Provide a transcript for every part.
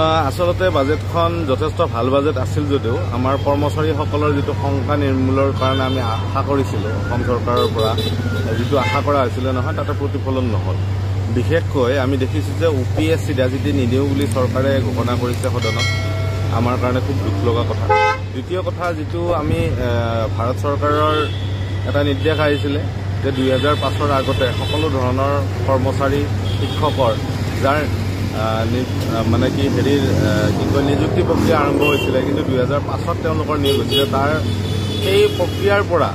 আচলতে বাজেটখন যথেষ্ট ভাল বাজেট আছিল যদিও আমাৰ কৰ্মচাৰীসকলৰ যিটো শংকা নিৰ্মূলৰ কাৰণে আমি আশা কৰিছিলোঁ, অসম চৰকাৰৰ পৰা যিটো আশা কৰা হৈছিলে নহয়, তাতে প্ৰতিফলন নহ'ল। বিশেষকৈ আমি দেখিছোঁ যে ইউ পি এছ চিধা চিধি নিদিওঁ বুলি চৰকাৰে ঘোষণা কৰিছে সদনত, আমাৰ কাৰণে খুব দুখ লগা কথা। দ্বিতীয় কথা, যিটো আমি ভাৰত চৰকাৰৰ এটা নিৰ্দেশ আহিছিলে যে 2005ৰ আগতে সকলো ধৰণৰ কৰ্মচাৰী শিক্ষকৰ যাৰ মানে কি হেৰিৰ কি কয় নিযুক্তি প্ৰক্ৰিয়া আৰম্ভ হৈছিলে, কিন্তু 2005ত তেওঁলোকৰ নিয়োগ হৈছিলে, তাৰ সেই প্ৰক্ৰিয়াৰ পৰা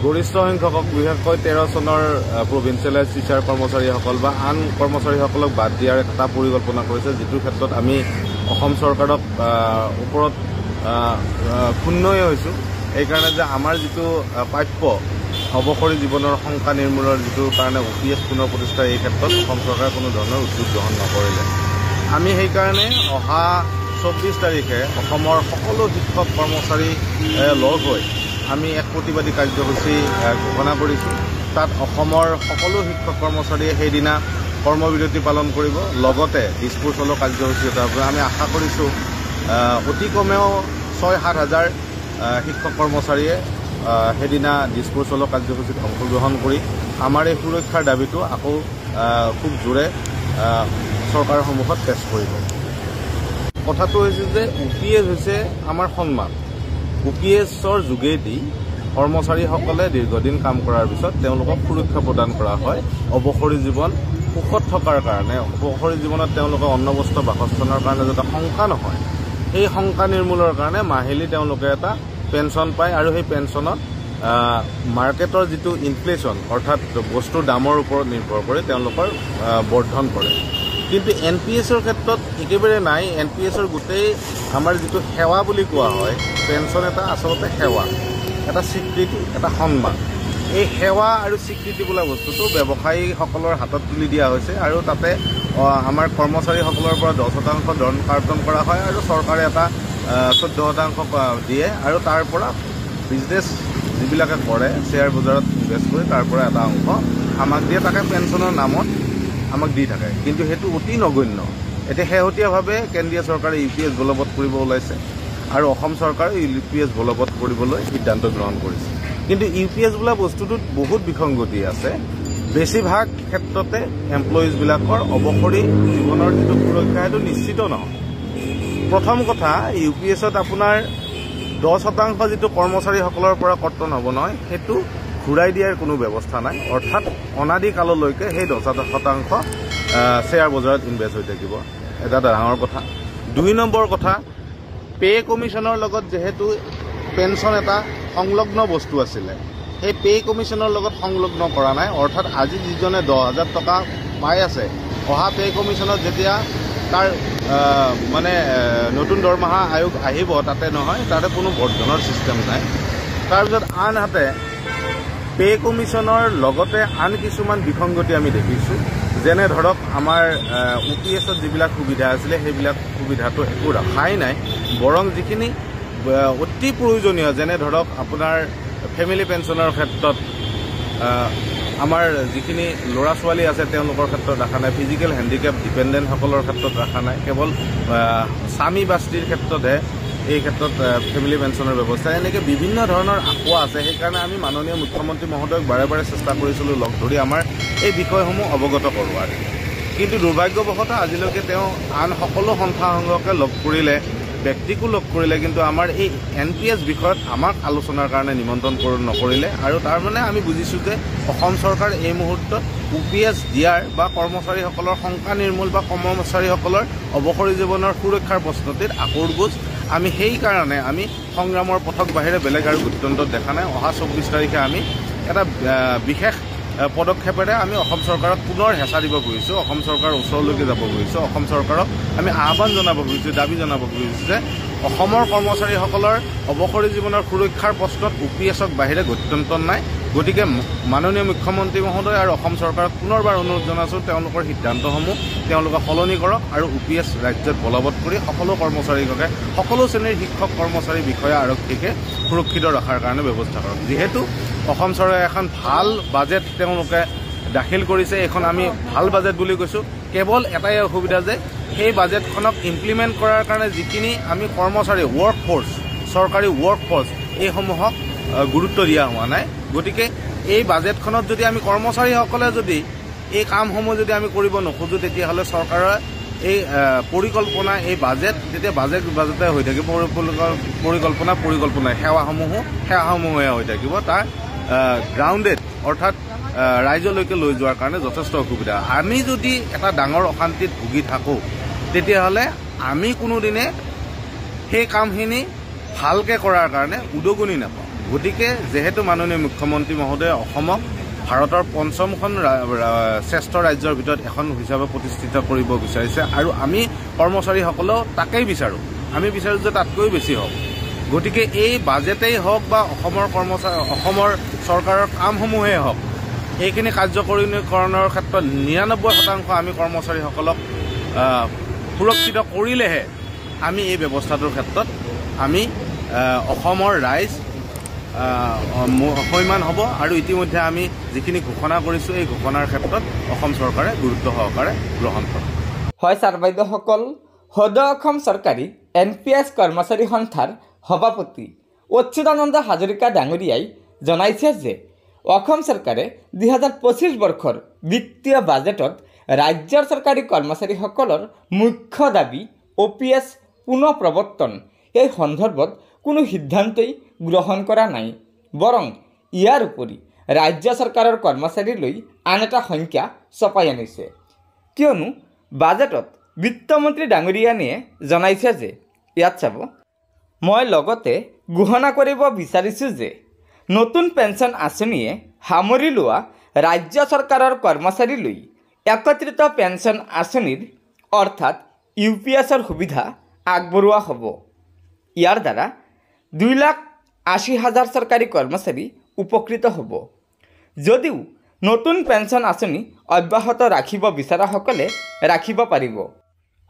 গৰিষ্ঠ সংখ্যকক, বিশেষকৈ 13 চনৰ প্ৰভিঞ্চিয়েলাইজ টিচাৰ কৰ্মচাৰীসকল বা আন কৰ্মচাৰীসকলক বাদ দিয়াৰ এটা পৰিকল্পনা কৰিছে, যিটোৰ ক্ষেত্ৰত আমি অসম চৰকাৰক ওপৰত ক্ষুণ্ণই হৈছোঁ। এইকাৰণে যে আমাৰ যিটো প্ৰাপ্য অৱসৰী জীৱনৰ শংকা নিৰ্মূলৰ যিটো কাৰণে ইউ পি এছ পুনৰ প্ৰতিষ্ঠা, এই ক্ষেত্ৰত অসম চৰকাৰে কোনো ধৰণৰ উদ্যোগ গ্ৰহণ নকৰিলে। আমি সেইকাৰণে অহা 24 তাৰিখে অসমৰ সকলো শিক্ষক কৰ্মচাৰী লগ হৈ আমি এক প্ৰতিবাদী কাৰ্যসূচী ঘোষণা কৰিছোঁ। তাত অসমৰ সকলো শিক্ষক কৰ্মচাৰীয়ে সেইদিনা কৰ্মবিৰতি পালন কৰিব, লগতে দিছপুৰ চলো কাৰ্যসূচী এটা। আমি আশা কৰিছোঁ অতি কমেও 6-7 হাজাৰ শিক্ষক কৰ্মচাৰীয়ে সেইদিনা দিছপুৰ চলো কাৰ্যসূচীত অংশগ্ৰহণ কৰি আমাৰ এই সুৰক্ষাৰ দাবীটো আকৌ খুব জোৰে চৰকাৰৰ সন্মুখত পেছ কৰিব। কথাটো হৈছে যে ইউ পি এছ হৈছে আমাৰ সন্মান। ইউ পি এছৰ যোগেদি কৰ্মচাৰীসকলে দীৰ্ঘদিন কাম কৰাৰ পিছত তেওঁলোকক সুৰক্ষা প্ৰদান কৰা হয় অৱসৰী জীৱন সুখত থকাৰ কাৰণে, অৱসৰী জীৱনত তেওঁলোকৰ অন্ন বস্ত্ৰ বাসস্থানৰ কাৰণে যাতে শংকা নহয়, সেই শংকা নিৰ্মূলৰ কাৰণে মাহিলী তেওঁলোকে এটা পেঞ্চন পায় আৰু সেই পেঞ্চনত মাৰ্কেটৰ যিটো ইনফ্লেশ্যন, অৰ্থাৎ বস্তুৰ দামৰ ওপৰত নিৰ্ভৰ কৰি তেওঁলোকৰ বৰ্ধন কৰে। কিন্তু এন পি এছৰ ক্ষেত্ৰত একেবাৰে নাই। এন পি এছৰ গোটেই আমাৰ যিটো সেৱা বুলি কোৱা হয়, পেঞ্চন এটা আচলতে সেৱা, এটা স্বীকৃতি, এটা সন্মান। এই সেৱা আৰু স্বীকৃতি বোলা বস্তুটো ব্যৱসায়ীসকলৰ হাতত তুলি দিয়া হৈছে আৰু তাতে আমাৰ কৰ্মচাৰীসকলৰ পৰা 10% ধন কাৰ্তন কৰা হয় আৰু চৰকাৰে এটা 14% দিয়ে আৰু তাৰ পৰা বিজনেছ যিবিলাকে কৰে শ্বেয়াৰ বজাৰত ইনভেষ্ট কৰি তাৰ পৰা এটা অংশ আমাক দিয়ে, তাকে পেঞ্চনৰ নামত আমাক দি থাকে, কিন্তু সেইটো অতি নগণ্য। এতিয়া শেহতীয়াভাৱে কেন্দ্ৰীয় চৰকাৰে ইউ পি এছ বলবৎ কৰিব ওলাইছে আৰু অসম চৰকাৰে ইউ পি এছ বলবৎ কৰিবলৈ সিদ্ধান্ত গ্ৰহণ কৰিছে। কিন্তু ইউ পি এছ বোলা বস্তুটোত বহুত বিসংগতি আছে। বেছিভাগ ক্ষেত্ৰতে এমপ্লয়িজবিলাকৰ অৱসৰী জীৱনৰ যিটো সুৰক্ষা সেইটো নিশ্চিত নহয়। প্ৰথম কথা, ইউ পি এছত আপোনাৰ 10% যিটো কৰ্মচাৰীসকলৰ পৰা কৰ্তন হ'ব নহয়, সেইটো ঘূৰাই দিয়াৰ কোনো ব্যৱস্থা নাই, অৰ্থাৎ অনাদিকাললৈকে সেই 10% শ্বেয়াৰ বজাৰত ইনভেষ্ট হৈ থাকিব। এটা ডাঙৰ কথা। 2 নম্বৰ কথা, পে' কমিশ্যনৰ লগত যিহেতু পেঞ্চন এটা সংলগ্ন বস্তু আছিলে, সেই পে' কমিশ্যনৰ লগত সংলগ্ন কৰা নাই, অৰ্থাৎ আজি যিজনে 10,000 টকা পাই আছে, অহা পে' কমিশ্যনত যেতিয়া তাৰ মানে নতুন দৰমহা আয়োগ আহিব, তাতে নহয়, তাতে কোনো বৰ্ধনৰ ছিষ্টেম নাই। তাৰপিছত আনহাতে পে' কমিশ্যনৰ লগতে আন কিছুমান বিসংগতি আমি দেখিছোঁ, যেনে ধৰক আমাৰ ইউ পি এছত যিবিলাক সুবিধা আছিলে সেইবিলাক সুবিধাটো একো ৰখাই নাই, বৰং যিখিনি অতি প্ৰয়োজনীয়, যেনে ধৰক আপোনাৰ ফেমিলি পেঞ্চনৰ ক্ষেত্ৰত আমাৰ যিখিনি ল'ৰা ছোৱালী আছে তেওঁলোকৰ ক্ষেত্ৰত ৰখা নাই, ফিজিকেল হেণ্ডিকেপ ডিপেণ্ডেণ্টসকলৰ ক্ষেত্ৰত ৰখা নাই, কেৱল স্বামী বা স্ত্ৰীৰ ক্ষেত্ৰতহে এই ক্ষেত্ৰত ফেমিলি পেঞ্চনৰ ব্যৱস্থা। এনেকৈ বিভিন্ন ধৰণৰ আসোঁৱাহ আছে। সেইকাৰণে আমি মাননীয় মুখ্যমন্ত্ৰী মহোদয়ক বাৰে বাৰে চেষ্টা কৰিছিলোঁ লগ ধৰি আমাৰ এই বিষয়সমূহ অৱগত কৰোৱাৰ, কিন্তু দুৰ্ভাগ্যবশতঃ আজিলৈকে তেওঁ আন সকলো সন্থা সংঘকে লগ কৰিলে, ব্যক্তিকো লগ কৰিলে, কিন্তু আমাৰ এই এন পি এছ বিষয়ত আমাক আলোচনাৰ কাৰণে নিমন্ত্ৰণ নকৰিলে। আৰু তাৰমানে আমি বুজিছোঁ যে অসম চৰকাৰ এই মুহূৰ্তত ইউ পি এছ দিয়াৰ বা কৰ্মচাৰীসকলৰ শংকা নিৰ্মূল বা কৰ্মচাৰীসকলৰ অৱসৰী জীৱনৰ সুৰক্ষাৰ প্ৰশ্নটিত আকোৰগোজ। আমি সেইকাৰণে আমি সংগ্ৰামৰ পথক বাহিৰে বেলেগ আৰু গত্যন্তৰ দেখা নাই। অহা 24 তাৰিখে আমি এটা বিশেষ পদক্ষেপেৰে আমি অসম চৰকাৰক পুনৰ হেঁচা দিব খুজিছোঁ, অসম চৰকাৰৰ ওচৰলৈকে যাব খুজিছোঁ, অসম চৰকাৰক আমি আহ্বান জনাব খুজিছোঁ, দাবী জনাব খুজিছোঁ যে অসমৰ কৰ্মচাৰীসকলৰ অৱসৰী জীৱনৰ সুৰক্ষাৰ প্ৰশ্নত ইউ পি এছক বাহিৰে গত্যন্তৰ নাই। গতিকে মাননীয় মুখ্যমন্ত্ৰী মহোদয় আৰু অসম চৰকাৰক পুনৰবাৰ অনুৰোধ জনাইছোঁ, তেওঁলোকৰ সিদ্ধান্তসমূহ তেওঁলোকে সলনি কৰক আৰু ইউ পি এছ ৰাজ্যত বলবৎ কৰি সকলো কৰ্মচাৰীকে, সকলো শ্ৰেণীৰ শিক্ষক, কৰ্মচাৰী, বিষয়া, আৰক্ষীকে সুৰক্ষিত ৰখাৰ কাৰণে ব্যৱস্থা কৰক। যিহেতু অসম চৰকাৰে এখন ভাল বাজেট তেওঁলোকে দাখিল কৰিছে, এইখন আমি ভাল বাজেট বুলি কৈছোঁ। কেৱল এটাই অসুবিধা যে সেই বাজেটখনক ইমপ্লিমেণ্ট কৰাৰ কাৰণে যিখিনি আমি কৰ্মচাৰী ৱৰ্ক ফ'ৰ্চ, চৰকাৰী ৱৰ্ক ফ'ৰ্চ, এইসমূহক গুৰুত্ব দিয়া হোৱা নাই। গতিকে এই বাজেটখনত যদি আমি কৰ্মচাৰীসকলে যদি এই কামসমূহ যদি আমি কৰিব নোখোজোঁ, তেতিয়াহ'লে চৰকাৰৰ এই পৰিকল্পনা, এই বাজেট তেতিয়া বাজেটে হৈ থাকিব, পৰিকল্পনা পৰিকল্পনাই, সেৱাসমূহো সেৱাসমূহে হৈ থাকিব। তাৰ গ্ৰাউণ্ডেড অৰ্থাৎ ৰাইজলৈকে লৈ যোৱাৰ কাৰণে যথেষ্ট অসুবিধা। আমি যদি এটা ডাঙৰ অশান্তিত ভুগি থাকোঁ, তেতিয়াহ'লে আমি কোনোদিনে সেই কামখিনি ভালকৈ কৰাৰ কাৰণে উদগনি নাপাওঁ। গতিকে যিহেতু মাননীয় মুখ্যমন্ত্ৰী মহোদয়ে অসমক ভাৰতৰ পঞ্চমখন শ্ৰেষ্ঠ ৰাজ্যৰ ভিতৰত এখন হিচাপে প্ৰতিষ্ঠিত কৰিব বিচাৰিছে, আৰু আমি কৰ্মচাৰীসকলেও তাকেই বিচাৰোঁ, আমি বিচাৰোঁ যে তাতকৈও বেছি হওক। গতিকে এই বাজেটেই হওক বা অসমৰ কৰ্মচাৰী, অসমৰ চৰকাৰৰ কামসমূহেই হওক, এইখিনি কাৰ্যকৰীকৰণৰ ক্ষেত্ৰত 99% আমি কৰ্মচাৰীসকলক সুৰক্ষিত কৰিলেহে আমি এই ব্যৱস্থাটোৰ ক্ষেত্ৰত আমি অসমৰ ৰাইজ সৈমান হ'ব। আৰু ইতিমধ্যে আমি যিখিনি ঘোষণা কৰিছোঁ, এই ঘোষণাৰ ক্ষেত্ৰত অসম চৰকাৰে গুৰুত্ব সহকাৰে গ্ৰহণ কৰে। হয় ছাৰ বাইদেউসকল, সদৌ অসম চৰকাৰী NPS কৰ্মচাৰী সন্থাৰ সভাপতি অচ্যুতানন্দ হাজৰিকা ডাঙৰীয়াই জনাইছে যে অসম চৰকাৰে 2025 বৰ্ষৰ বিত্তীয় বাজেটত ৰাজ্যৰ চৰকাৰী কৰ্মচাৰীসকলৰ মুখ্য দাবী OPS পুনঃ প্ৰৱৰ্তন এই সন্দৰ্ভত কোনো সিদ্ধান্তই গ্ৰহণ কৰা নাই। বৰং ইয়াৰ উপৰি ৰাজ্য চৰকাৰৰ কৰ্মচাৰীলৈ আন এটা সংখ্যা চপাই আনিছে। কিয়নো বাজেটত বিত্তমন্ত্ৰী ডাঙৰীয়ানীয়ে জনাইছে যে ইয়াত চাব, মই লগতে ঘোষণা কৰিব বিচাৰিছোঁ যে নতুন পেঞ্চন আঁচনিয়ে সামৰি লোৱা ৰাজ্য চৰকাৰৰ কৰ্মচাৰীলৈ একত্ৰিত পেঞ্চন আঁচনিৰ অৰ্থাৎ UPSৰ সুবিধা আগবঢ়োৱা হ'ব। ইয়াৰ দ্বাৰা 2,80,000 চৰকাৰী কৰ্মচাৰী উপকৃত হ'ব। যদিও নতুন পেঞ্চন আঁচনি অব্যাহত ৰাখিব বিচৰাসকলে ৰাখিব পাৰিব।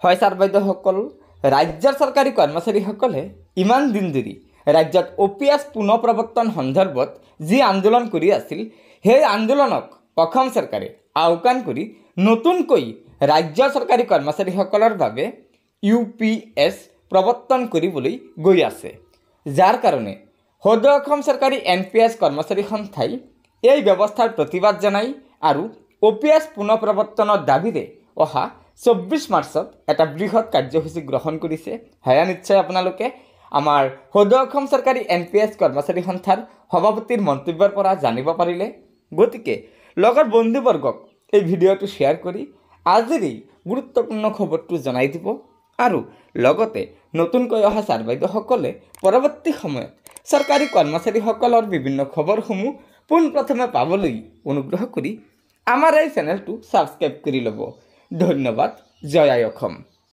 হয় ছাৰ বাইদেউসকল, ৰাজ্যৰ চৰকাৰী কৰ্মচাৰীসকলে ইমান দিন ধৰি ৰাজ্যত OPS পুনঃ প্ৰৱৰ্তন সন্দৰ্ভত যি আন্দোলন কৰি আছিল, সেই আন্দোলনক অসম চৰকাৰে আওকাণ কৰি নতুনকৈ ৰাজ্যৰ চৰকাৰী কৰ্মচাৰীসকলৰ বাবে UPS প্ৰৱৰ্তন কৰিবলৈ গৈ আছে। যাৰ কাৰণে সদৌ অসম চৰকাৰী NPS কৰ্মচাৰী সন্থাই এই ব্যৱস্থাৰ প্ৰতিবাদ জনাই আৰু OPS পুনঃ প্ৰৱৰ্তনৰ দাবীৰে অহা 24 মাৰ্চত এটা বৃহৎ কাৰ্যসূচী গ্ৰহণ কৰিছে। সেয়া নিশ্চয় আপোনালোকে আমাৰ সদৌ অসম চৰকাৰী NPS কৰ্মচাৰী সন্থাৰ সভাপতিৰ মন্তব্যৰ পৰা জানিব পাৰিলে। গতিকে লগৰ বন্ধুবৰ্গক এই ভিডিঅ'টো শ্বেয়াৰ কৰি আজিৰ এই গুৰুত্বপূৰ্ণ খবৰটো জনাই দিব আৰু লগতে নতুনকৈ অহা ছাৰ বাইদেউসকলে পৰৱৰ্তী সময়ত চৰকাৰী কৰ্মচাৰীসকলৰ বিভিন্ন খবৰসমূহ পোনপ্ৰথমে পাবলৈ অনুগ্ৰহ কৰি আমাৰ এই চেনেলটো ছাবস্ক্ৰাইব কৰি ল'ব। ধন্যবাদ। জয় আই অসম।